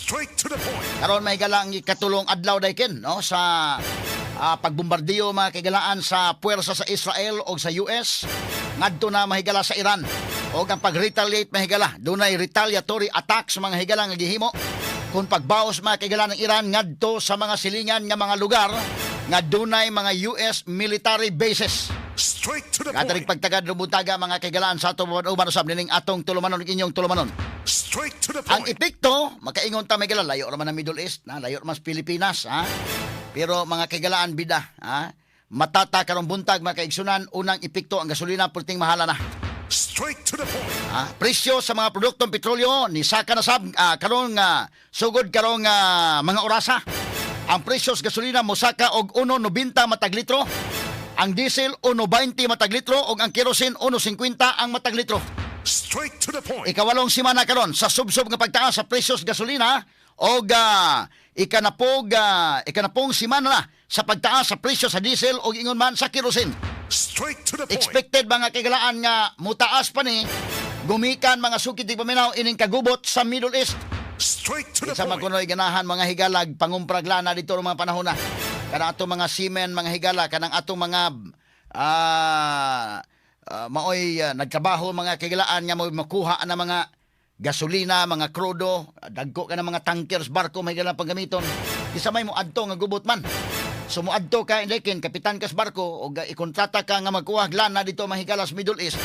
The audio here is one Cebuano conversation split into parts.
Straight to the point. Karon may ang ikatulong adlaw dayken, no, sa pagbombardiyo, mga kahigalaan, sa puwersa sa Israel o sa US ngadto na, mahigala, sa Iran o ang pag-retaliate, mahigala, dunay retaliatory attacks, mga higala, nga gihimo kung pagbaos, mga kahigalaan, ng Iran ngadto sa mga silingan nga mga lugar nga dunay mga US military bases. Straight to the Katarik point. Pagtagad rubutaga, mga kahigalaan, sa atong uban usab nining atong tulumanon, inyong tulumanon. Straight to the Ang point. epekto, makaingon ta may layo raman ang Middle East, na layo raman sa Pilipinas, ha? Pero mga kahigalaan, bida, ha? Matata karong buntag, mga kaigsunan, unang epekto, ang gasolina perting mahala na. Straight to the point. Ha? Presyo sa mga produktong petrolyo ni saka na sab karong sugod karong mga orasa. Ang presyo sa gasolina mosaka og 1.90 matag litro. Ang diesel 1.20 matag litro ug ang kerosene 1.50 ang matag litro. Straight to the point. Ikawalong semana karon sa subsob nga pagtaas sa presyo sa gasolina og ikanapong semana na sa pagtaas sa presyo sa diesel ug ingon man sa kerosene. Straight to the point. Expected, mga kahigalaan, nga mutaas pa ni gumikan, mga suki tigpaminaw, ining kagubot sa Middle East. Straight to the Isa man point. Kuno'y ganahan, mga higalag, pangumprag lana dito mga panahon na. Kanang atong mga seamen, mga higala, kanang atong mga maoy nagtrabaho, mga kahigalaan, nga mo makuha na mga gasolina, mga krudo, dagko ka ng mga tankers, barko, may higala paggamiton. Isa may mo adto nga gubot man. So moadto ka inlekin, kapitan kas barko o ikontrata ka nga magkuha og lana dito, mahigala, sa Middle East.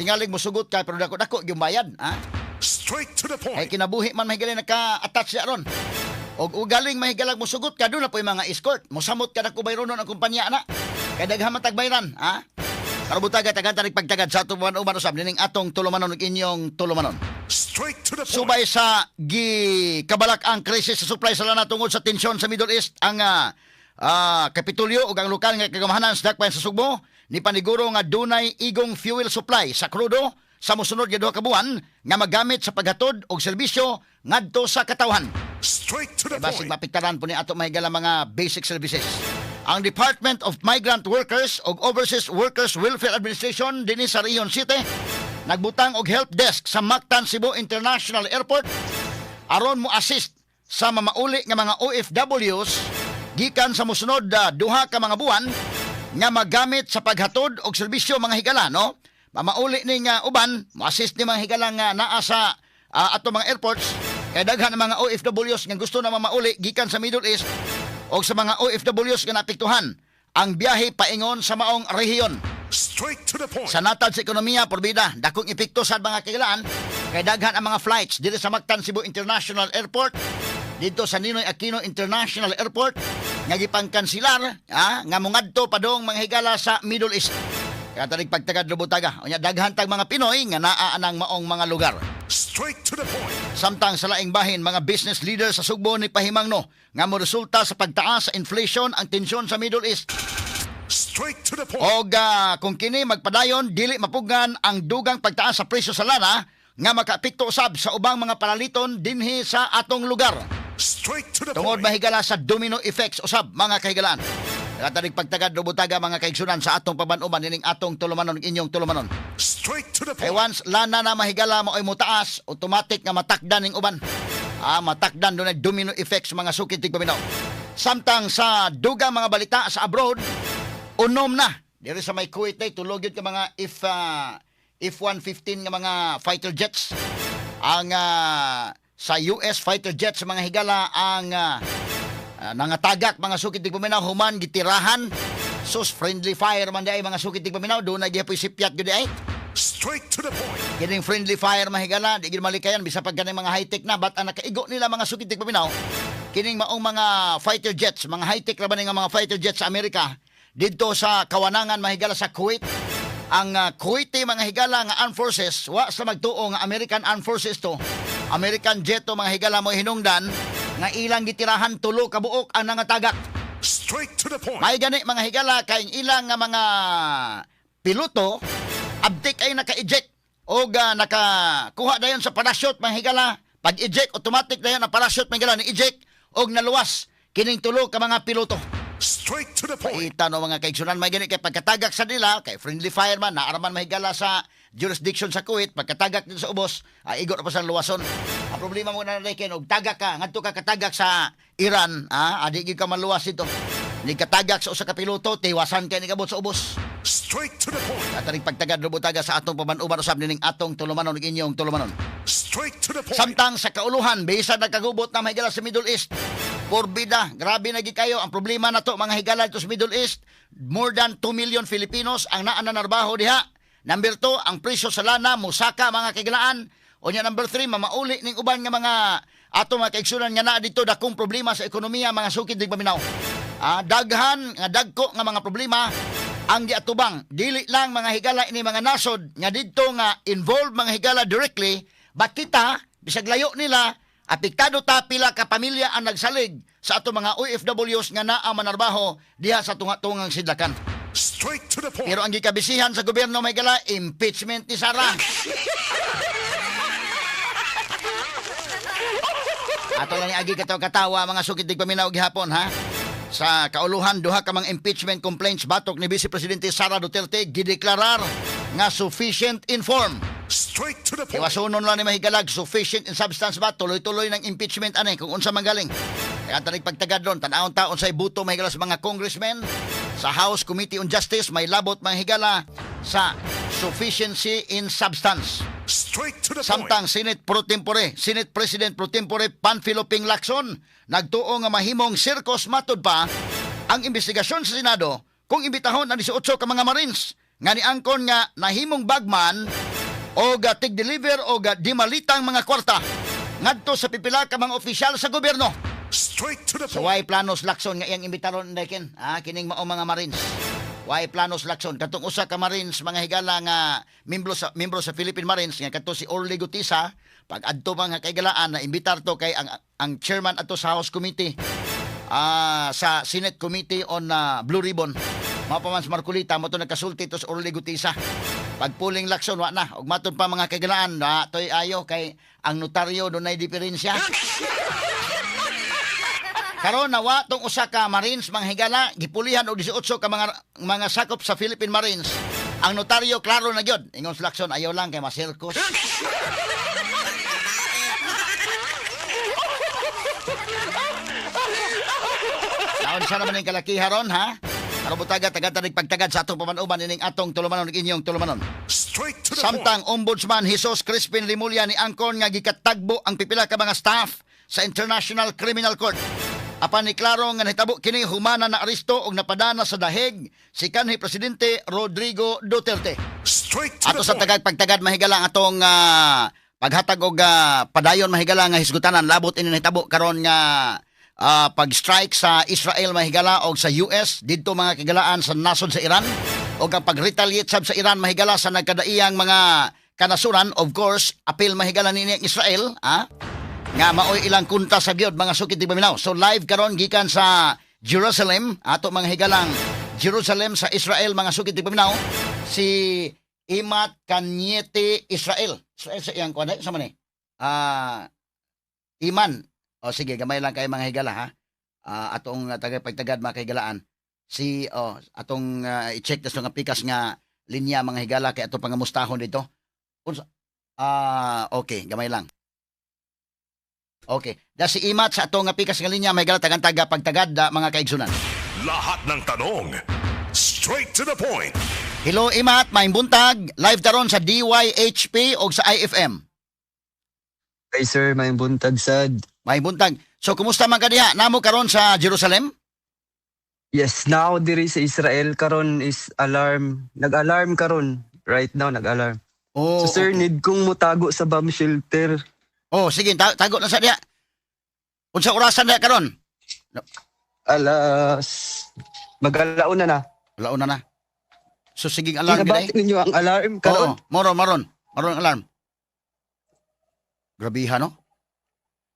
Tingalig mo sugot ka pero dako dako yung bayad, ha? Straight to the Kay point. kinabuhi man, mahigala, naka-attach siya ron. Og ugaling mahigalag mo sugot ka, doon na po yung mga escort. Mosamot ka na bayronon ang kumpanya na. Kay daghan man tagbayran, ha? Karubutaga tagan tarik pagtagad sa atong uban usab nining atong tulumanon ug inyong tulumanon. Straight to the point. Subay sa gikabalak ang krisis sa supply sa lana tungod sa tensyon sa Middle East, ang Kapitolyo ug ang lokal nga kagamahanan sa Dakbayan sa Sugbo ni paniguro nga dunay igong fuel supply sa krudo sa mosunod nga 2 ka buwan nga magamit sa paghatod og serbisyo ngadto sa katawhan. Straight to the Basig point. mapiktaran po ni ato, mahigala, mga basic services. Ang Department of Migrant Workers ug Overseas Workers Welfare Administration dinhi sa Region City nagbutang og help desk sa Mactan Cebu International Airport aron mo assist sa mamauli nga mga OFWs gikan sa mosunod 2 ka mga buwan nga magamit sa paghatod og serbisyo, mga higala, no? Mamauli ni nga uban mo assist ni mga higala nga naa sa ato mga airports kay daghan ang mga OFWs nga gusto na mamauli gikan sa Middle East o sa mga OFWs nga naapektuhan ang biyahe paingon sa maong rehiyon. Straight to the point. Sa natad sa ekonomiya, porbida, dakong epekto sa mga kahigalaan kay daghan ang mga flights dito sa Mactan Cebu International Airport, dito sa Ninoy Aquino International Airport nga gipangkansilar, nga mongadto padong, mga higala, sa Middle East. Kaya tarig pagtagad lubutaga. Unya daghan tag mga Pinoy nga naa anang maong mga lugar. Straight to the point. Samtang sa laing bahin, mga business leaders sa Sugbo ni pahimangno nga mo resulta sa pagtaas sa inflation ang tensyon sa Middle East. Straight to the point. Og kung kini magpadayon, dili mapugngan ang dugang pagtaas sa presyo sa lana nga makaapekto usab sa ubang mga palaliton dinhi sa atong lugar. Straight to the Tungod point. mahigala sa domino effects usab, mga kahigalaan. Nakatarig pagtagad rubutaga, mga kaigsunan, sa atong pabanuban nining atong tulumanon, inyong tulumanon. Straight to the Kay point. once lana na, mahigala, maoy motaas, automatic nga matakdan ning uban. Matakdan doon ay domino effects, mga sukit tigpaminaw. Samtang sa dugang mga balita sa abroad, unom na. Diri sa may Kuwait ay tulog yun ka mga F-115 nga mga fighter jets. Ang sa US fighter jets, mga higala, ang nangatagak, mga sukit tigpaminaw, human gitirahan. Sus, friendly fire man di ay, mga sukit tigpaminaw, doon na gyapon sipyat gyud ay. Straight to the point. Kining friendly fire, mahigala, di gid malikayan bisa pag ganing mga high-tech na but ang nakaigo nila, mga sukit tigpaminaw, kining maong mga fighter jets, mga high-tech ra ba ni nga mga fighter jets sa Amerika didto sa kawanangan, mahigala, sa Kuwait. Ang Kuwaiti, mga higala, nga armed forces wa sa magtuo nga American Armed Forces to. American jet to, mga higala, mo hinungdan nga ilang gitirahan, tulo ka buok ang nangatagak. Straight to the point. May gani, mga higala, kay ang ilang nga mga piloto abtik ay naka-eject o nakakuha dayon sa parachute, mga higala. Pag eject, automatic dayon ang parachute, mga higala, ni eject og naluwas kining tulo ka mga piloto. Straight to the point. Paita no, mga kaigsunan, may gani kay pagkatagak sa nila kay friendly fire man naaraman, mahigala, sa jurisdiction sa Kuwait, pagkatagak dito sa ubos, ay igo na pa sa luwason. Ang problema mo na ken og tagak ka, ngadto ka katagak sa Iran, adi gyud ka maluwas dito. Ni katagak sa usa ka piloto, tiwasan kay ni kabot sa ubos. Straight to the point. At aning pagtagad lubutaga sa atong paman-uban usab nining atong tulumanon ug inyong tulumanon. Straight to the point. Samtang sa kauluhan, bisan nagkagubot na mga higala sa Middle East. Porbida, grabe na gid kayo. Ang problema na to mga higala dito sa Middle East, more than 2 million Filipinos ang naa na narbaho diha. Number 2, ang presyo sa lana musaka, mga kahigalaan. Unya number 3, mamauli ning uban nga mga ato mga kaigsunan nga naa dito, dakong problema sa ekonomiya, mga sukid tig paminaw. Daghan nga dagko nga mga problema ang giatubang. Dili lang, mga higala, ini mga nasod nga didto nga involved, mga higala, directly, but kita bisag layo nila, apektado ta. Pila ka pamilya ang nagsalig sa ato mga OFWs nga naa manarbaho diha sa tunga-tungang sidlakan. Straight to the point. Pero ang gikabisihan sa gobyerno, may gala, impeachment ni Sara. Ato lang ni agi katawa katawa, mga sukid tig paminaw gihapon, ha. Sa kauluhan, duha ka mga impeachment complaints batok ni Vice Presidente Sara Duterte gideklarar nga sufficient in form. Straight to the point. Iwasunon lang ni mahigalag, sufficient in substance ba, tuloy-tuloy ng impeachment ani kung unsa man galing. Kaya tanig pagtagad ron, tan-awon ta unsay buto, mahigala, sa mga congressmen sa House Committee on Justice may labot, mga higala, sa sufficiency in substance. Straight to the point. Samtang Senate Pro Tempore, Senate President Pro Tempore Panfilo Ping Lacson nagtuo nga mahimong circus matud pa ang investigasyon sa Senado kung imbitahon ang 18 ka mga Marines nga niangkon nga nahimong bagman o ga tig-deliver o ga dimalitang mga kwarta ngadto sa pipila ka mga opisyal sa gobyerno. Straight to the So point. why planos Lacson nga iyang imbitaron, Deken? Kining mao mga Marines. Why planos Lacson katong usa ka Marines, mga higala, nga membro sa Philippine Marines nga kadto si Orly Gutisa, pag adto pa nga kaigalaan na imbitar to kay ang chairman ato sa House Committee, sa Senate Committee on Blue Ribbon. Mao pa man sa Marcolita mo to nagkasulti to sa Orly Gutisa. Pagpuling Lacson, wa na. Ug matud pa, mga kaigalaan, toy ayo kay ang notaryo dunay diferensya. Karon nawa tong usa ka Marines, mga higala, gipulihan og 18 ka mga sakop sa Philippine Marines. Ang notaryo klaro na gyud. Ingon sa Lacson, ayaw lang kay masirkos. Naon sa naman yung kalakiha ron, ha? Aron butaga, tagad pagtagad sa atong pamanuban ining atong tulumanon ug inyong tulumanon. Straight to the point. Samtang Ombudsman Jesus Crispin Remulla ni angkon nga gikatagbo ang pipila ka mga staff sa International Criminal Court. Apan ni klaro nga nahitabo kini humana na aresto og napadana sa dahig si kanhi Presidente Rodrigo Duterte. Straight to Ato the sa point. tagad pagtagad, mahigala, ang atong paghatag og padayon, mahigala, nga hisgutanan labot ini nahitabo karon nga pag-strike sa Israel, mahigala, og sa US didto, mga kahigalaan, sa nasod sa Iran og ang pag-retaliate sab sa Iran, mahigala, sa nagkadaiyang mga kanasuran. Of course, apil, mahigala, nini ang Israel, nga maoy ilang kunta sa gyud, mga sukit di paminaw. So live karon gikan sa Jerusalem, ato mga higalang Jerusalem sa Israel, mga sukit di paminaw, si Imat Cañete Israel. Israel sa iyang kuan sa man eh. Iman. O sige, gamay lang kay mga higala, ha. Atong tagapagtagad, mga kahigalaan. Si oh, atong i-check tas nga pikas nga linya, mga higala, kay atong pangamustahon dito. Unsa? Okay, gamay lang. Okay. Da si Imat sa atong nga pikas nga linya, mga higala, tagan-taga pagtagad, mga kaigsunan. Lahat ng tanong. Straight to the point. Hello Imat, maayong buntag. Live taron sa DYHP o sa IFM. Hi sir, maayong buntag sad. Maayong buntag. So kumusta man ka diha? Namo karon sa Jerusalem? Yes, now diri sa Israel karon is alarm. Nag-alarm karon. Right now nag-alarm. Oh, So sir, okay. need kong mutago sa bomb shelter. Oh, sige, tago na sa diha. Unsa orasan diha karon? Alas mag-alauna na. Alauna na. So sige, alarm gid ay. Ginabati ninyo ang alarm karon? Oo, moron maron. Maron alarm. Grabiha, no?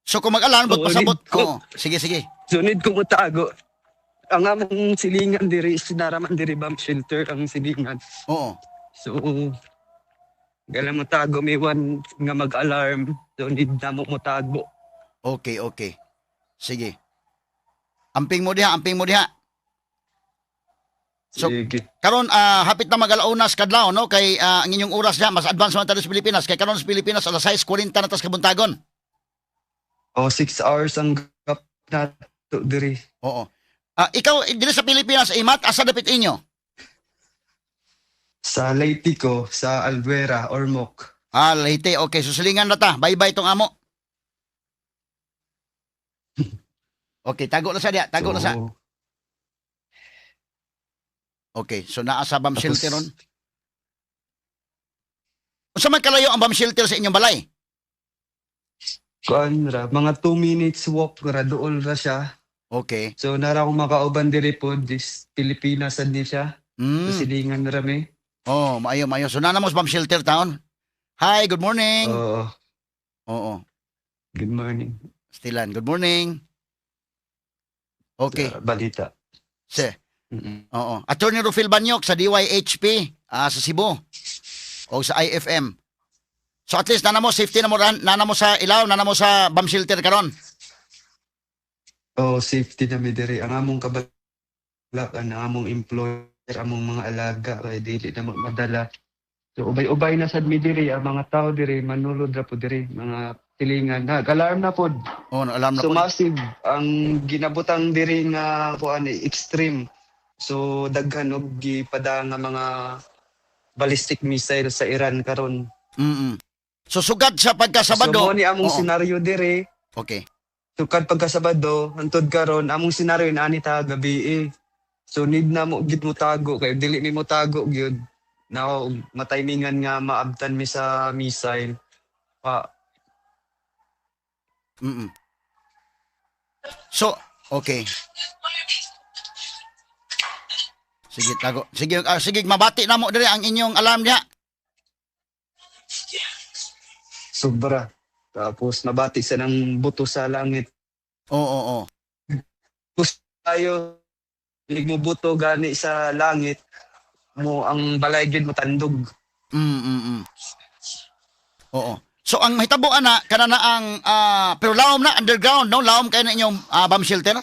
So kung mag-alarm, bot Oo, pasabot. need ko. Oo, sige sige. So need kong mutago. Ang among silingan diri is naraman diri bomb shelter ang silingan. So gala mo tago may one nga mag-alarm. So need na mo mutago. Okay. Sige. Amping mo diha, amping mo diha. So, Sige. Karon hapit na mag-alaunas kadlaw, no, kay ang inyong oras niya mas advance man tayo sa Pilipinas, kay karon sa Pilipinas alas 6:40 na tas kabuntagon. Oh, 6 hours ang gap nato diri. Oo. Ikaw diri sa Pilipinas, Imat, asa dapit inyo? Sa Leyte ko, sa Albuera, Ormoc. Ah, Leyte. Okay, susilingan na ta. Bye-bye tong amo. Okay, tago na sa diya, tago na sa. So, Okay, so naa sa bomb tapos, shelter ron. Unsa man kalayo ang bomb shelter sa inyong balay? Kuan ra, mga 2 minutes walk ra, dool ra siya. So nara akong makauban diri pod is Pilipinas sad ni siya. So, silingan ra mi. Oh, maayo, maayo. So naa na mo sa bomb shelter taon. Hi, good morning. Oo. Oo. Good morning. Stilan, good morning. Okay. Sa balita. Se. Oo. Attorney Rufil Banyok sa DYHP sa Cebu o sa IFM. So at least nana mo safety na mo ran, nana mo sa ilaw, nana mo sa bomb shelter karon. Oh, safety na mi diri. Ang among kabalak, ang among employer, among mga alaga kay dili na madala. So ubay-ubay na sad mi diri ang mga tao diri, manulod ra po diri, mga tilingan. Nag-alarm na pod. Oh, no, alam na So po. massive ang ginabutang diri nga kuan eh, extreme. So daghan og gipada nga mga ballistic missile sa Iran karon. So sugad sa pagkasabado. So mo ni among senaryo diri. Sukad pagkasabado, hantod karon among senaryo na ani ta gabi eh. So need na mo gid mo tago kay dili mi mo tago gyud. Na mataymingan nga maabtan mi sa missile. Pa So, okay. Sige, tago. Sige, sige, mabati na mo diri ang inyong alarm diha. Sobra. Tapos nabati sa ng buto sa langit. Oo. Tapos tayo ilig mo buto gani sa langit mo ang balay gyud mo tandog. Oo. So ang mahitabo ana kana na ang pero lawom na underground, no, lawom kay na inyong bomb shelter.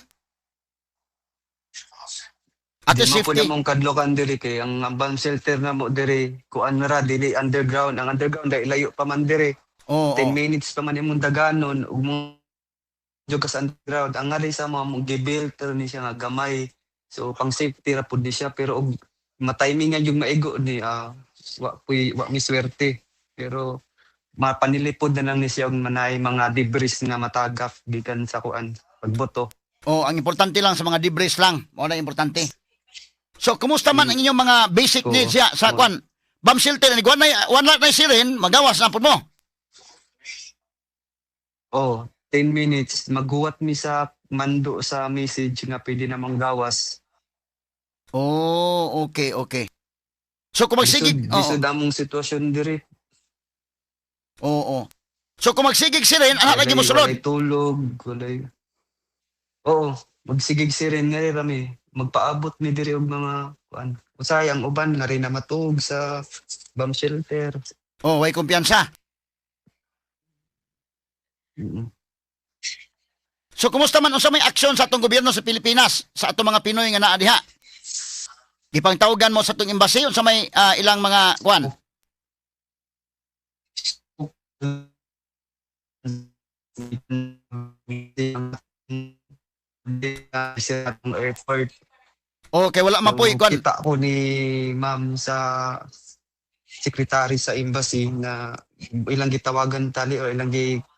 At Di least mo po safety. na mong kadlokan diri kay ang bomb shelter na mo diri kuan ra, dili underground. Ang underground dai layo pa man diri. 10 minutes pa man imong daganon ug mo jud ka sa underground. Ang ngari sa mga mo gibuilt ni siya nga gamay. So pang safety ra pud ni siya, pero og matimingan yung maigo ni wa puy, wa mi swerte. Pero mapanilipod na lang ni siya og manay mga debris nga matagaf gikan sa kuan pagboto. Oh, ang importante lang sa mga debris lang. Mao na importante. So kumusta man ang inyong mga basic needs ya sa kwan? Bomb shelter ni na wala na siren, magawas na pud mo. Oh, 10 minutes maghuwat mi sa mando sa message nga pwede namang gawas. Oh, okay. So kung magsigig, Lisod, lisod among sitwasyon diri. Oo. So kung magsigig siren, anak lagi mo sulod. Walay tulog, walay. Oo, magsigig siren nga rin rami. Magpaabot mi diri og mga kuan. Usay ang uban nga rin na matuog sa bomb shelter. Oh, way kumpiyansa. So kumusta man, unsa may aksyon sa atong gobyerno sa Pilipinas sa atong mga Pinoy nga naa diha? Gipangtawagan mo sa atong embassy, unsa may ilang mga kuan? Sa atong airport. Okay, wala man po'y So, kuan. kita ko ni ma'am sa secretary sa embassy na ilang gitawagan tali o ilang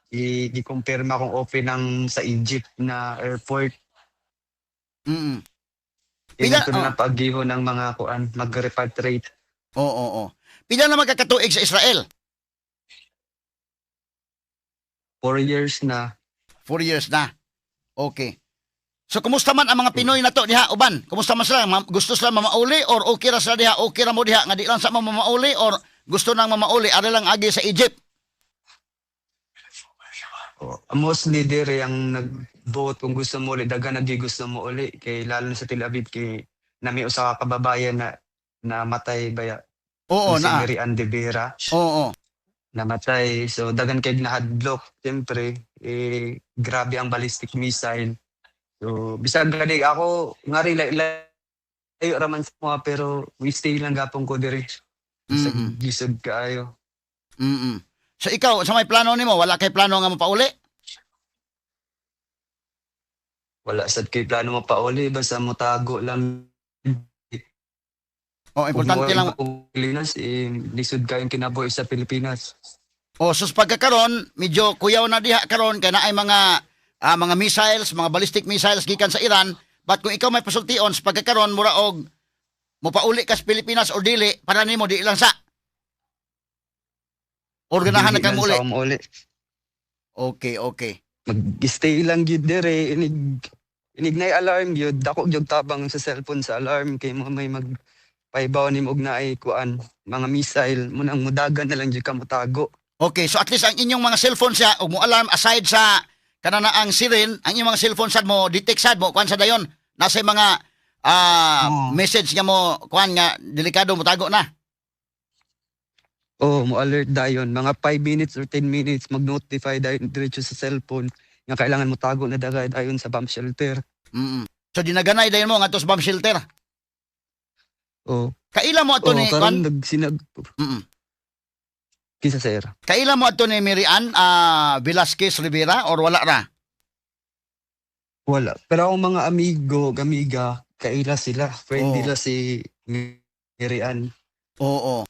gi-kumpirma kung open ang sa Egypt na airport. Ilang ko na paagiho ng mga kuan mag-repatriate. Oo. Pila na magkakatuig sa Israel? 4 years na. 4 years na. Okay. So kumusta man ang mga Pinoy na to diha uban? Kumusta man sila? Gusto sila mamauli or okay ra sila diha? Okay ra mo diha nga di lang sa mamauli or gusto nang mamauli ari lang agi sa Egypt? Oh, mostly dire ang nag-vote kung gusto mo uli, daghan nagi gusto mo uli kay lalo na sa Tel Aviv kay nami usa ka kababayan na namatay baya. Oo, Si na. Mary Ann de Vera Oo. namatay. So daghan kay nahadlok siyempre eh, grabe ang ballistic missile. So bisag gani ako ngari like Layo ra man sa mga, pero we stay lang gapon ko diri. Sa lisod kaayo. So ikaw, sa may plano nimo, wala kay plano nga mopauli? Wala sad kay plano mapauli, basta motago lang. O importante lang Pilipinas eh, lisod kayong kinabuhi sa Pilipinas. O sus, pagkakaron, medyo kuyaw na diha karon kay naay mga mga missiles, mga ballistic missiles gikan sa Iran. But kung ikaw may pasultion sa pagkakaron, mura og mopauli ka sa Pilipinas or dili, para nimo di lang sa. Or ganahan na Dili kang lang muli. sa akong uli. Okay. Mag-stay lang gyud dire, inig inig nay alarm gyud, dako gyud tabang sa cellphone sa alarm kay mo may mag paibaw nimo og naay kuan, mga missile mo nang mudagan na lang gyud ka motago. Okay, so at least ang inyong mga cellphone siya og mo alarm, aside sa kanana ang siren, ang inyong mga cellphone sad mo detect sad mo kuan sa dayon. Nasa mga Oo. message nga mo kuan nga delikado, motago na. Oh, mo alert dayon mga 5 minutes or 10 minutes, mag-notify dayon diretso sa cellphone nga kailangan mo tago na dagay dayon sa bomb shelter. So dinaganay dayon mo ngadto sa bomb shelter. Oh, Kaila mo ato oh ni kuan? Karon nagsinag Kinsa, sir? Kaila mo ato ni Mary Ann Velasquez Rivera or wala ra? Wala. Pero akong mga amigo, amiga, kaila sila. Friend nila si Mary Ann. Oo.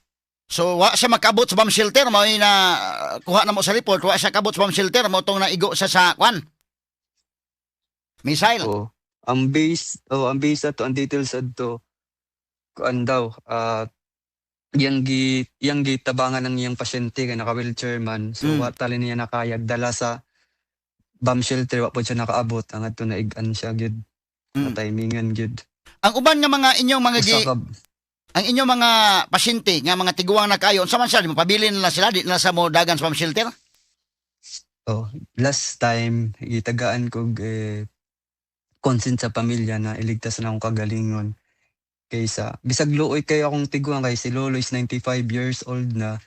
So wa siya makaabot sa bomb shelter, mao na kuha na mo sa report, wa siya kaabot sa bomb shelter mo tong naigo sa sa kuan. Missile. Oo. Ang base ato, ang details adto, kuan daw, yang gitabangan ng iyang pasyente kay naka-wheelchair man. So wa tali niya nakayag dala sa bomb shelter, wa po siya nakaabot. Ang adto naigan siya gyud. Na timingan gyud. Ang uban nga mga inyong mga gi, Usa ka ang inyong mga pasyente nga mga tiguang na kayo, unsa man sila, di mo pabilin na sila, di na sa mo dagan sa bomb shelter? Oh, last time gitagaan kog eh, consent sa pamilya na iligtas na akong kagalingon kaysa bisag luoy kayo akong tiguang kay si Lolo is 95 years old na.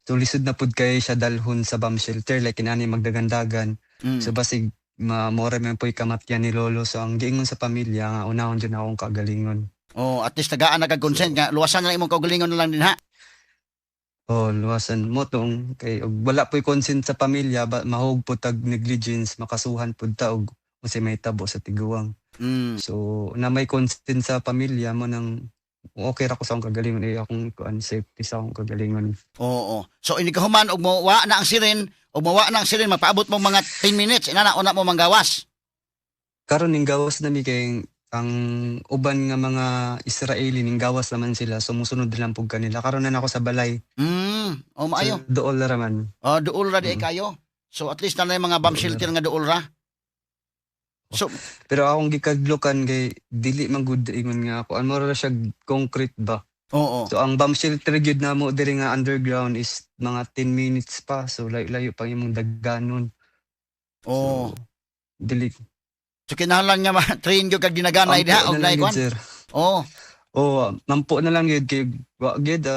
So lisod na pud kay siya dalhon sa bomb shelter, like inani magdagandagan. So basig ma more man po'y kamatyan ni Lolo, so ang giingon sa pamilya nga unahon jud na akong kagalingon. Oh, at least tagaan na kag consent nga luwasan na lang imong kaugalingon na lang din ha. Oh, luwasan mo tong kay og wala po'y consent sa pamilya ba, mahog po tag negligence, makasuhan pud ta og unsay mahitabo sa tiguang. So na may consent sa pamilya mo nang okay ra ko sa akong kagalingon eh, akong kuan, safety sa akong kagalingon. Oo. So ini kahuman og mo wa na ang siren, og mo wa na ang siren, mapaabot mo mga 10 minutes inana una mo manggawas. Karon ning gawas na mi kay ang uban nga mga Israeli ning gawas naman sila, so musunod lang pug kanila. Karon na nako sa balay. O maayo. So, duol ra man. Oh, duol ra di kayo. So at least na mga bomb Duol shelter nga duol ra. So Pero akong gikadlukan kay dili man gud ingon nga ako. Ano ra siya, concrete ba? Oo. So ang bomb shelter gyud namo diri nga underground is mga 10 minutes pa. So layo-layo pang imong daganon. Oo. So, dili So kinahanglan nga ma-train gyud kag dinaganay diha Ampo og na lang naay gyud, kuan. sir. Oo. Oh, mampo na lang gyud kay wa gyud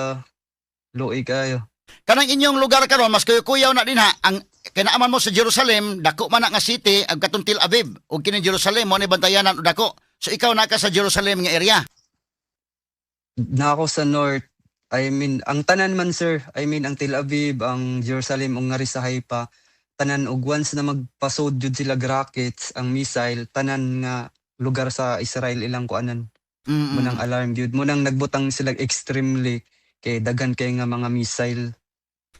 luoy kayo. Kanang inyong lugar karon mas kuyaw na din ha. Ang kinaaman mo sa Jerusalem, dako man na nga city ag katong Tel Aviv ug kini Jerusalem mo ni bantayanan og dako. So ikaw na ka sa Jerusalem nga area. Na ako sa north. I mean, ang tanan man, sir. I mean, ang Tel Aviv, ang Jerusalem ug ngari sa Haifa, tanan og once na magpasod jud sila rockets, ang missile, tanan nga lugar sa Israel ilang kuanan. Munang alarm gyud. Munang nagbutang sila extremely kay daghan kay nga mga missile.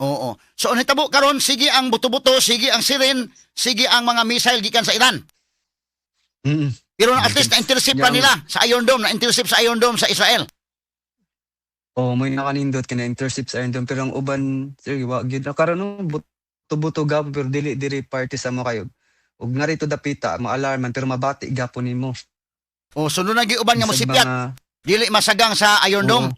Oo. So ang hitabo karon, sige ang buto-buto, sige ang siren, sige ang mga missile gikan sa Iran. Pero at least na-intercept pa nila sa Iron Dome, na-intercept sa Iron Dome sa Israel. Oh, may nakanindot kay na-intercept sa Iron Dome, pero ang uban, sir, wa gyud. Karon no, buto-buto gapon pero dili diri party sa mo kayo. Ug narito dapita, ma-alarm man pero mabati gapon nimo. O so doon uban nga Bisag mosipyat, dili masagang sa Iron Dome.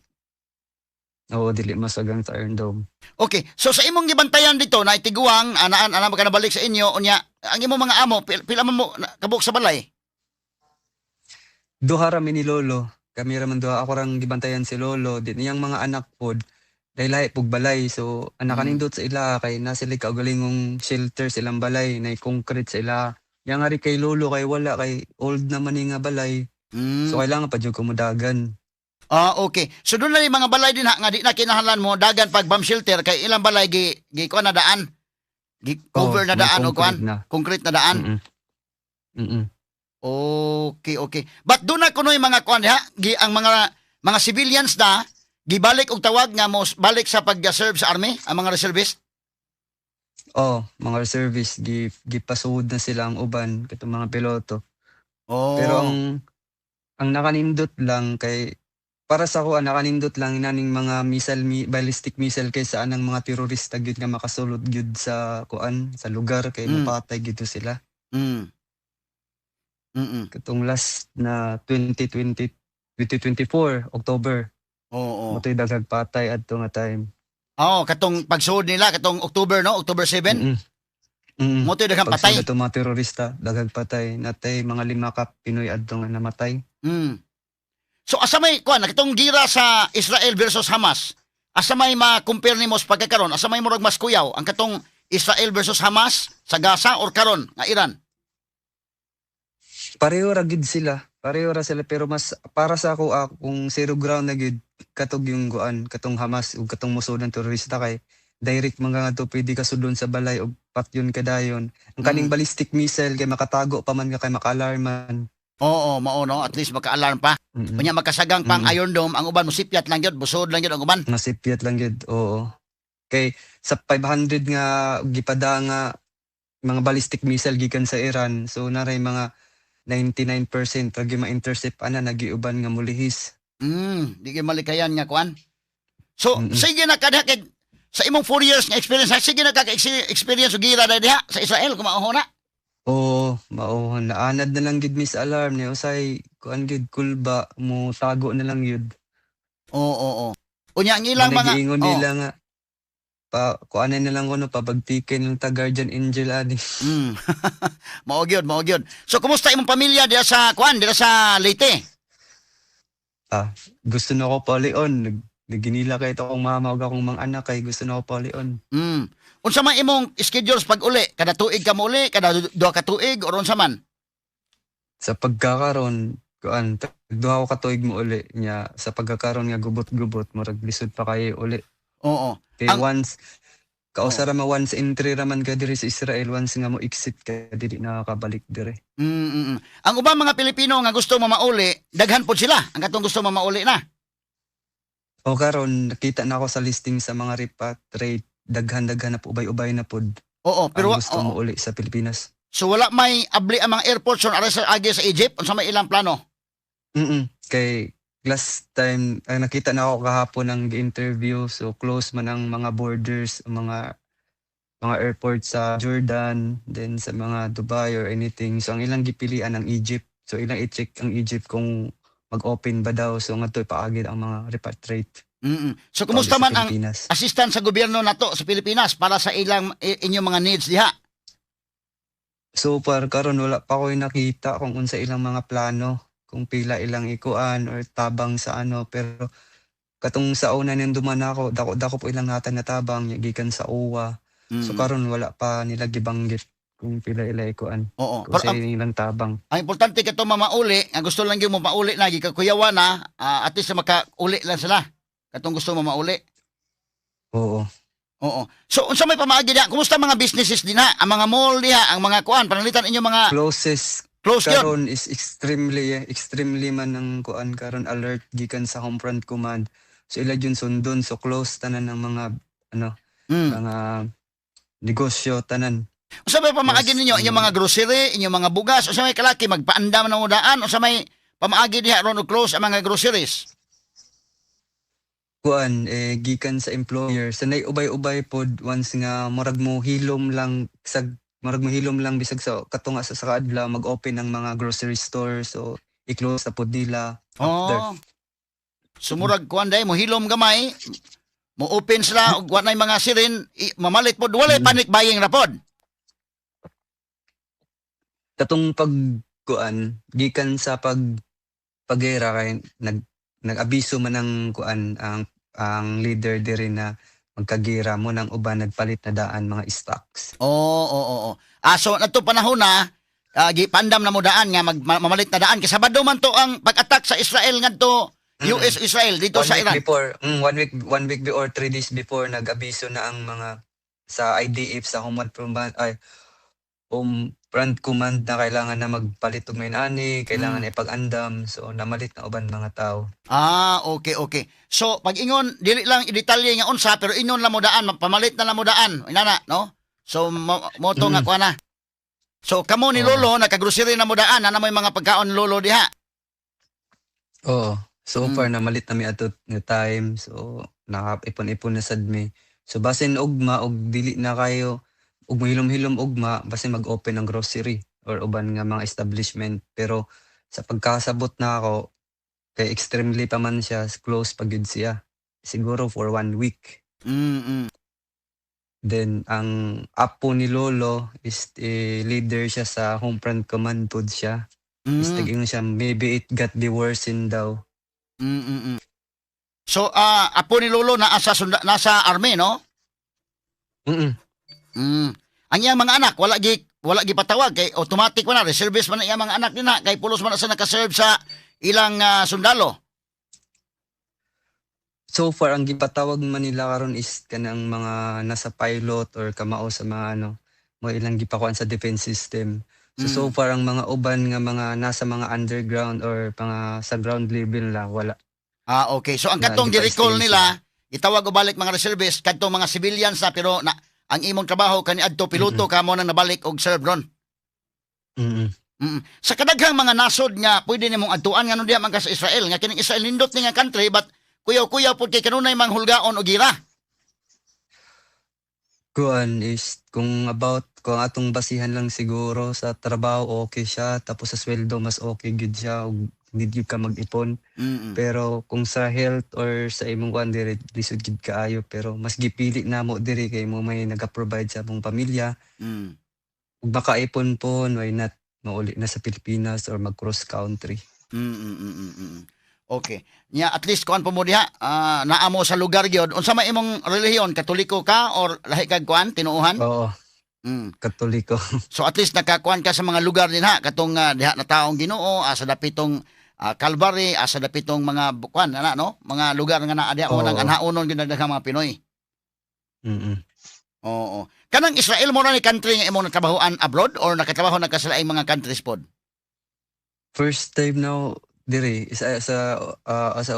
Oo, dili masagang sa Iron Dome. Okay. So sa imong gibantayan dito na itiguang anaan ana ka nabalik sa inyo unya ang imong mga amo pila man mo kabuok sa balay? Duha ra mi ni Lolo. Kami ra man duha. Ako rang gibantayan si Lolo. Di niyang mga anak pod. Dahil lahi pug balay. So, anak kanindot sa ila kay na sila kaugalingong shelter sa ilang balay, na concrete sa ila. Yang ari kay Lolo kay wala kay old naman ni nga balay. So kailangan pa jud ko mudagan. Ah, okay. So doon na yung mga balay din ha, nga di na kinahanglan mo dagan pag bomb shelter kay ilang balay gi gi kuan na daan. Gi cover Oh, na may daan o kuan, concrete na. Concrete na daan. Okay. But doon na kuno yung mga kuan ha, gi ang mga civilians na gibalik og tawag nga mo balik sa pag-serve sa army ang mga reservist. Oh, mga reservist gi gipasuod na sila ang uban katong mga piloto. Oh. Pero ang nakanindot lang kay para sa ako ang nakanindot lang naning mga missile ballistic missile kay sa anang mga terorista gyud nga makasulod gyud sa kuan sa lugar kay mapatay gyud to sila. Katong last na 2020 2024 October Oo. motoy daghang patay adto nga time. Oh, katong pagsuod nila katong October, no, October 7. Mo to'y daghang patay. Pagsulod atong mga terorista, daghang patay, natay mga 5 ka Pinoy adto nga namatay. So asa may kuan katong gira sa Israel versus Hamas? Asa may ma-compare nimo sa pagkakaron? Asa may murag mas kuyaw ang katong Israel versus Hamas sa Gaza or karon nga Iran? Pareho ra gid sila. Pareho ra sila pero mas para sa ako kung zero ground na gid katog yung kuan katong Hamas ug katong musuod ng terorista kay direct man nga to pwede ka sudlon sa balay ug patyon ka dayon. Ang kaning ballistic missile kay makatago pa man ka kay maka-alarm man. Oo, mao no, at least maka-alarm pa. Unya makasagang pang Iron Dome, ang uban mosipyat lang gyud, busod lang gyud ang uban. Masipyat lang gid, oo. Kay sa 500 nga gipada nga mga ballistic missile gikan sa Iran, so naray mga 99% ra gyud ma-intercept ana, nagiuban nga mulihis. Di gyud malikayan nga kuan. So sige na ka diha kay sa imong 4 years nga experience, ha, sige na ka experience og gira diha sa Israel kung mao na. Oo, mao naanad na lang gid mi sa alarm ni usay kuan gid kulba mo tago na lang yun. Oo. Unya ang ilang mga Giingon nila nga pa kuanan na lang kuno pabagtikin ng ta guardian angel ani. Mao gyud, mao gyud. So kumusta imong pamilya diha sa kuan, diha sa Leyte? Gusto na ko paulion. Nagginila kay ito akong mama ug akong mga anak kay gusto na ko paulion. Unsa man imong schedules pag uli? Kada tuig ka mo uli, kada 2 ka tuig or unsa man? Sa pagkakaron kuan 2 ko ka tuig mo uli nya sa pagkakaron nga gubot-gubot murag lisod pa kayo uli. Kay once kausa ra ma once entry ra man ka diri sa Israel, once nga mo exit ka dili na makabalik diri. Ang ubang mga Pilipino nga gusto mo mauli, daghan pod sila ang katong gusto mo mauli na. O karon nakita na ako sa listing sa mga repatriate, daghan-daghan na po, ubay-ubay na pod. Oo, pero Ang gusto mo uli sa Pilipinas. So wala may abli ang mga airports on aray sa agi sa Egypt unsa may ilang plano? Kay last time ay nakita na ako kahapon ang interview, so close man ang mga borders, ang mga airport sa Jordan, then sa mga Dubai or anything. So ang ilang gipilian ang Egypt. So ilang i-check ang Egypt kung mag-open ba daw. So nga to ipaagid ang mga repatriate So kumusta pauli sa man ang Pilipinas. assistant sa gobyerno nato sa Pilipinas para sa ilang inyong mga needs diha? So far karon wala pa ko'y nakita kung unsa ilang mga plano, kung pila ilang ikuan or tabang sa ano, pero katong sa una nang duman ako, dako-dako po ilang hatag na tabang gikan sa OWWA. So karon wala pa nila gibanggit kung pila ila ikuan. Oo. Kung Pero sa ilang tabang. Ang importante kato mamauli, ang gusto lang gyud mo mauli na gikakuyawa na, at least makauli lang sila. Katong gusto mo mauli. Oo. Oo. So unsa may pamaagi diha? Kumusta mga businesses dinha? Ang mga mall diha, ang mga kuan, pananglitan inyo mga Closest close gyud. Karon is extremely extremely man ang kuan karon, alert gikan sa Home Front Command. So ila jud sundon, so close tanan ng mga ano mga negosyo tanan. Unsa may pamaagi ninyo? Inyong mga grocery, inyong mga bugas, unsa may kalaki magpaandam na mo daan, unsa may pamaagi diha ron og close ang mga groceries? Kuan eh gikan sa employer. Sa nay ubay-ubay pod once nga murag mo hilom lang bisag sa katunga sa kaadlaw mag-open ang mga grocery store, so i-close na pod nila after. Oh. Sumurag kuan day mo hilom gamay, mo open sila og wa nay mga siren, mamalit pod, walay panic buying ra pod. Katong pag kuan gikan sa pagera kay nag-abiso man ang kuan ang leader diri na magkagira mo nang uban nagpalit na daan mga stocks. Oo. Ah, so nato panahon na Gipandam na mo daan nga mamalit na daan kay Sabado man to ang pag-attack sa Israel ngadto US, Israel dito One sa week Iran. before, 1 week or 3 days before, nag-abiso na ang mga sa IDF, sa Home Front, ay, Home Front Command na kailangan na magpalit og may ani, kailangan na ipag-andam. So namalit na uban mga tao. Ah, okay. So pag ingon, dili lang i-detalye nga unsa, pero ingon lang mo daan, pamalit na lang mo daan. Inana, no? So mo to nga kuha na. So kamo ni Lolo nakagrocery na mo daan, ana mo mga pagkaon ni Lolo diha. Oo. So far namalit na mi ato nga time. So nakaipon-ipon na sad mi. So basin ugma og dili na kayo ug mohilom-hilom ugma, basin mag-open ang grocery or uban nga mga establishment, pero sa pagkasabot na ako kay extremely pa man siya, close pa gyud siya siguro for one week. Then ang apo ni Lolo is eh, leader siya sa Home Front Command pod siya. Is nag-ingon siya maybe it got be worsen daw. So apo ni Lolo naa sa nasa army, no? Mm. Ang iyang mga anak wala gi patawag kay automatic man na reservist man na iyang mga anak nina kay pulos man na sa naka-serve sa ilang sundalo. So far ang gipatawag man nila karon is kanang mga nasa pilot or kamao sa mga ano mo ilang gipakuan sa defense system. So so far ang mga uban nga mga nasa mga underground or mga sa ground level la, wala. Ah, okay. So ang Na katong gi-recall gipa-stay nila, gitawag og balik mga reservist kadtong mga civilians na, pero na ang imong trabaho kaniadto piloto ka mo nang nabalik og serve ron. Sa kadaghang mga nasod nga pwede nimong adtuan, nganong diha man ka sa Israel, nga kining Israel nindot ni nga country, but kuyaw-kuyaw pud kay kanunay manghulgaon og gira? Kuan is kung about kung atong basihan lang siguro sa trabaho, okay siya, tapos sa sweldo mas okay gyud siya ug hindi gyud ka mag-ipon. Pero kung sa health or sa imong kuan diri, lisod gyud kaayo, pero mas gipili namo diri kay mo may naga-provide sa among pamilya. Ug makaipon po, why not mauli na sa Pilipinas or mag-cross country. Okay. Nya at least kuan po mo diha, naa mo sa lugar gyud. Unsa may imong relihiyon? Katoliko ka or lahi kag kuan, tinuohan? Oo, Katoliko. So at least nakakuan ka sa mga lugar din ha, katong diha na taong Ginoo, asa dapitong Calvary, asa dapitong mga kuan ana, no? Mga lugar nga naa diha mo nang anhaonon gyud daghang mga Pinoy. Oo. Kanang Israel mo na ni country nga imong natrabahoan abroad or nakatrabaho na ka sa laing mga countries pod? First time now diri sa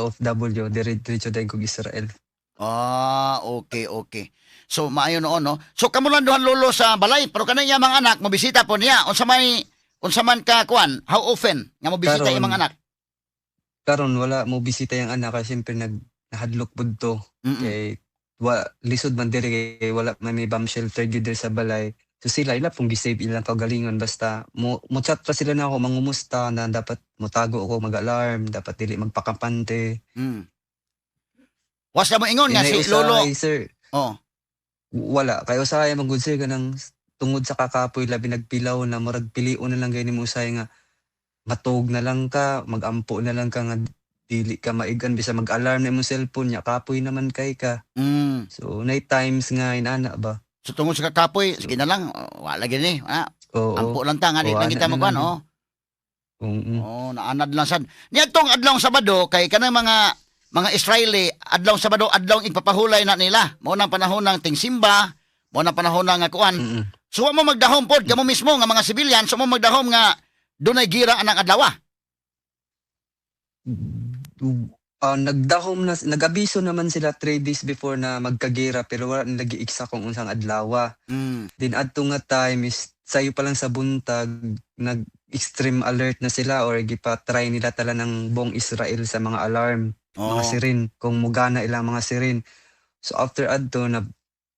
OFW, diri diretso dayon kog Israel. Ah, okay. So maayo noon, no. So kamo lang duhan, Lolo, sa balay, pero kanang iya mga anak mobisita po niya. Unsa man ka kuan? How often nga mobisita Karon, imong mga anak? Karon wala mo bisita yung anak kasi siyempre nahadlok pud to. Kay wa lisod man diri kay wala man may bomb shelter gyud diri sa balay. So sila ila pong gi-save ilang kaugalingon, basta mo chat pa sila na ako mangumusta na dapat motago ako, mag-alarm, dapat dili magpakampante. Was na mo ingon nga Inay si Lolo. Usahay, sir. Wala kay usahay man gud, sir, kanang tungod sa kakapoy, labi nagpilaw na, murag pilion na lang gani mo usahay nga matug na lang ka, magampo na lang ka nga dili ka maigan bisa mag-alarm na imong cellphone nya kapoy naman kay ka. So night times nga inana ba. So tungod sa kakapoy, sige na lang, oh, wala gini. Ah, Oo. ampo lang ta nga di Oo, lang ana kita na magkuan, lang. oh. Oo. Oh, naanad lang sad. Niadtong adlawng Sabado kay kanang mga Israeli, adlawng Sabado adlawng ipapahulay na nila. Mao nang panahon ng tingsimba, mao nang panahon ng kuan. So wa mo magdahom pod kamo mismo nga mga civilian, so mo magdahom nga dunay gira anang adlaw? Ah, nagdahom na, nag-abiso naman sila 3 days before na magkagera, pero wala nila giiksa kung unsang adlaw. Din adto nga time is sayo pa lang sa buntag nag extreme alert na sila or gipa-try nila tala ng buong Israel sa mga alarm, mga siren, kung mugana ilang mga siren. So after adto na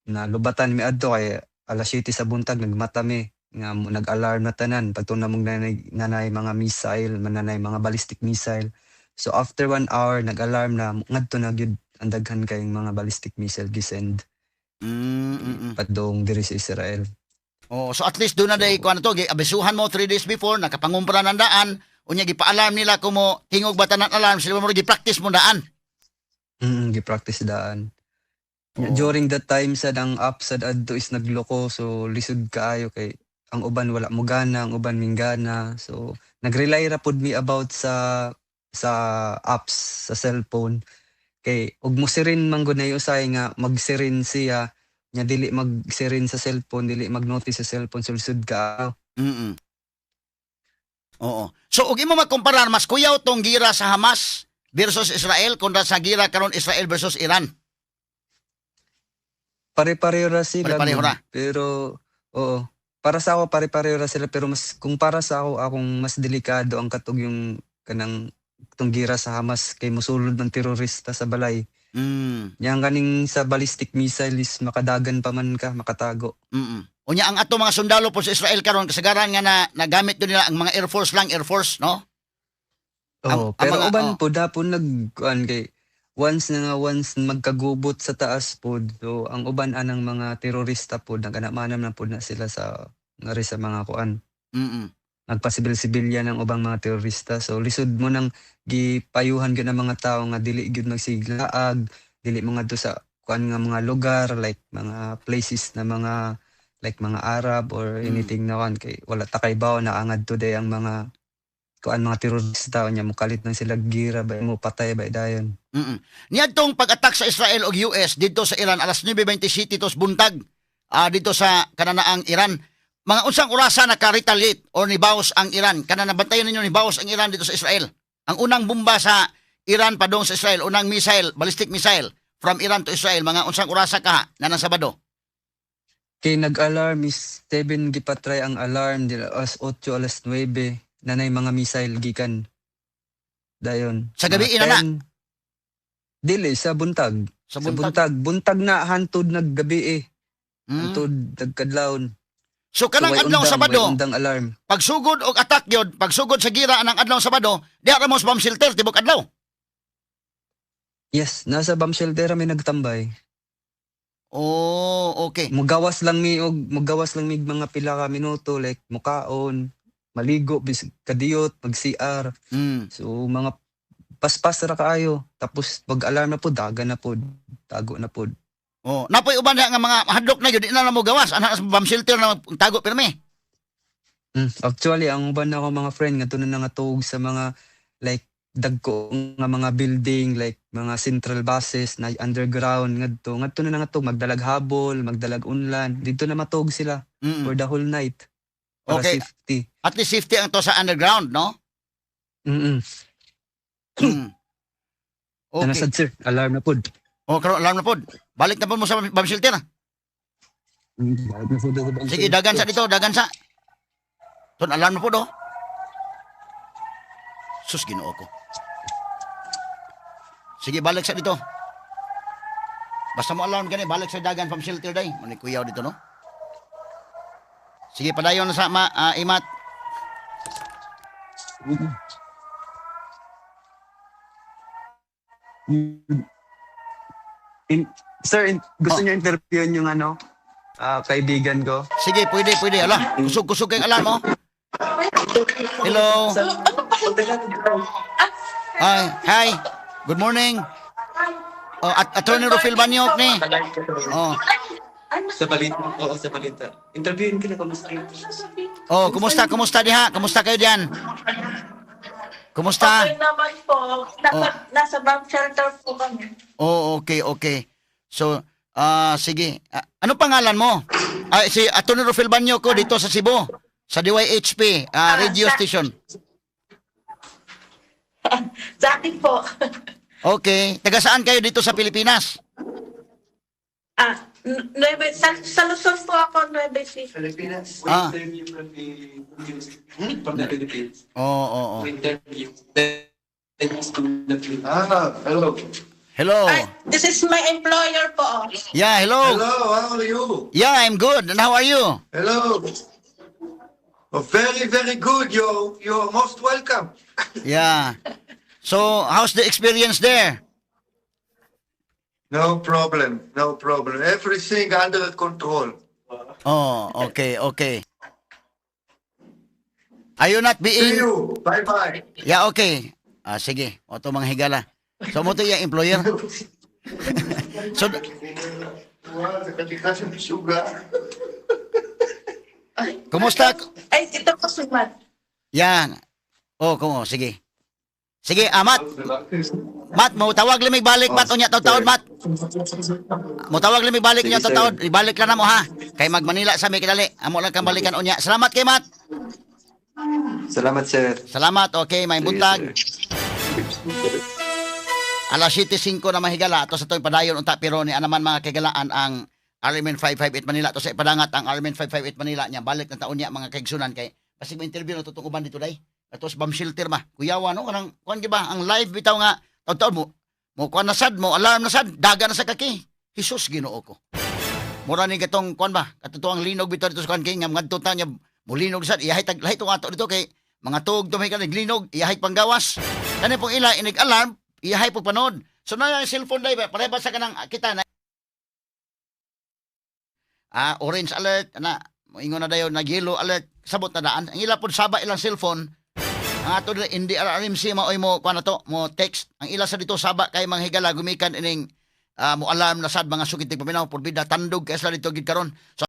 nalubatan mi adto kay alas 7 sa buntag nagmata mi nga nag-alarm na tanan pagtuna mong nanay mga missile, mananay mga ballistic missile. So after one hour nag-alarm na, ngadto na gyud ang daghan kayong mga ballistic missile gisend padung diri sa Israel. Oh, so at least doon na day kuan to, abisuhan mo 3 days before, nakapangumpra ng daan, unya gipa-alarm nila kung mo tingog ba tanan alarm, sila mo gi-practice mo daan. Gi-practice daan. During that time sad ang app sad adto is nagloko, so lisod kaayo kay Ang uban wala mo gana, ang uban minggana. So nag-rely ra pud mi about sa apps sa cellphone kay ug mo siren man gud na usay nga mag-siren siya nya dili mag-siren sa cellphone, dili mag-notice sa cellphone, sulsud ka. Oo. So ug imo makumparar, mas kuyaw tong gira sa Hamas versus Israel kontra sa gira karon Israel versus Iran? Pare-pareho ra sila. Pare-pareho ra. Pero oo, para sa ako pare-pareho ra sila, pero mas kung para sa ako, akong mas delikado ang katog yung kanang tong gira sa Hamas kay mosulod ng terorista sa balay. Yang kaning sa ballistic missile is makadagan pa man ka, makatago. Unya ang ato mga sundalo po sa Israel karon, kasagaran nga na nagamit yun nila ang mga Air Force lang, Air Force, no? Oo, Ang pero mga uban po dapon nag kuan kay once na nga once magkagubot sa taas pod, so ang uban anang mga terorista pod naganamanam na pod na sila sa ngari sa mga kuan. Nagpasibil-sibilyan ang ubang mga terorista. So lisod mo nang gipayuhan gyud ang mga tao nga dili gyud magsiglaag, dili mga do sa kuan nga mga lugar like mga places na mga like mga Arab or anything na kuan kay wala ta kay bawo na angad today ang mga kuan mga terorista, nya mokalit nang sila gira ba mo patay ba dayon. Niadtong pag-attack sa Israel og US didto sa Iran alas 9:27 tos buntag didto sa kananaang Iran. Mga unsang orasa naka-retaliate or nibawas ang Iran? Kana nabantayan ninyo nibawas ang Iran dito sa Israel? Ang unang bomba sa Iran padung sa Israel, unang missile, ballistic missile from Iran to Israel, mga unsang orasa ka na nang Sabado? Kay nag-alarm is 7, gipatry ang alarm dila alas 8, alas 9 nanay mga missile gikan dayon. Sa gabi Mga ina na? 10. Dili, sa buntag. Sa Sa buntag. buntag, buntag na hantod naggabi eh. Hantod nagkadlawon. So kanang So, way adlaw undang, Sabado, way undang alarm. Pagsugod og attack yun, pagsugod sa gira anang adlaw Sabado, diha ra mo sa bomb shelter tibok adlaw? Yes, nasa bomb shelter may nagtambay. Oh, okay. Mugawas lang mi og mga pila ka minuto like mukaon, maligo, bis kadiyot, mag CR. So mga paspas ra kaayo. Tapos pag alarm na po, daga na po, tago na po. Oh, napoy uban diha nga mga hadlok na yun, di na na mo gawas ana sa bomb shelter na tago pirmi. Actually, ang uban nako mga friend nga na nga tuog sa mga like dagko nga mga building like mga central buses na underground ngadto ngadto na nga tuog, magdalag habol, magdalag unlan, didto na matug sila for the whole night para safety. At least safety ang to sa underground, no? Mm. Okay. Sad, sir, alarm na pod. Oh, karon alarm na pod. Balik na pod mo sa bomb shelter. Balik na pod sa bomb Sige, shelter. dagan sa dito, dagan sa. Ton alarm na pod oh. Sus, Ginoo ko. Sige, balik sa dito. Basta mo alarm gani, balik sa dagan bomb shelter day. Mani kuyaw dito, no? Sige, padayon na sa imat. Sir, gusto Oh. niyo interviewin yung ano, kaibigan ko? Sige, pwede, pwede. Ala, kusog-kusog kayong alarm, oh. Hello. Hi, hi. Good morning. Oh, at Attorney Rufil Banyok ni. Oh. Sa balita, oo, sa balita. Interviewin ka na, kamusta yun? Oh, kumusta, kumusta diha? Kumusta kayo diyan? Kumusta? Okay naman po. Nasa, nasa bomb shelter po kami. Oh, okay. So, sige. Ano pangalan mo? Ah, si Attorney Rufil Banyo ko dito sa Cebu, sa DYHP radio station. Sa akin po. Okay. Taga saan kayo dito sa Pilipinas? Nueve, sa Luzon po ako, Nueva Ecija. Pilipinas. Ah. Interview from the from the Philippines. Oo. Interview. From the Philippines. Ah, hello. Hello. Ay, this is my employer po. Oh. Yeah, hello. Hello, how are you? Yeah, I'm good. And how are you? Hello. Oh, very, very good. You're most welcome. Yeah. So, how's the experience there? No problem. No problem. Everything under control. Oh, okay. Are you not See being you. Bye bye. Yeah, okay. Ah, sige. O to mga higala. So mo to yung employer. So זה חתיכה של משוגע. Kumusta? Ay, ito po si Matt. Yan. Oh, kumo, sige. Sige, Matt. Matt, mo tawag limig balik, Matt, unya taw-taon, Matt. Mo tawag limig balik Sige, unya taw-taon. Ibalik lang na mo ha. Kay mag Manila sa may kidali. Amo lang kang balikan unya. Salamat kay Matt. Salamat, sir. Salamat. Okay, may Sige, buntag. sir. Alas 7:05 na, mahigala, ato sa tuwing padayon unta, pero ni anaman, mga kagalaan, ang RMN 558 Manila to sa ipadangat ang RMN 558 Manila niya balik na taon niya, mga kaigsunan, kay basig mo interview na tutong uban dito day ato sa bomb shelter ma kuyawa no kanang kuan gi ba ang live bitaw nga taon mo mo kuan na sad mo alarm na sad daga na sa kaki. Jesus, Ginoo ko, mura ni katong kuan ba katutuang linog bitaw dito sa kuan kay nga ngadto ta niya mulinog sad iyahay tag lahi tong ato dito kay mga tuog tumay ka naglinog iyahay panggawas kani pong ila inig alarm iyahay po panood. So na yung cellphone day ba pareha ba sa kanang kita na orange alert na moingon na dayon nag yellow alert, sabot na daan ang ila pod saba ilang cellphone. Ang ato dila hindi RMC maoy mo kuan na to mo text. Ang ila sa dito saba kay mga higala gumikan ining mo alarm na sad, mga sukit paminaw porbida tandog kay sila dito gid karon. So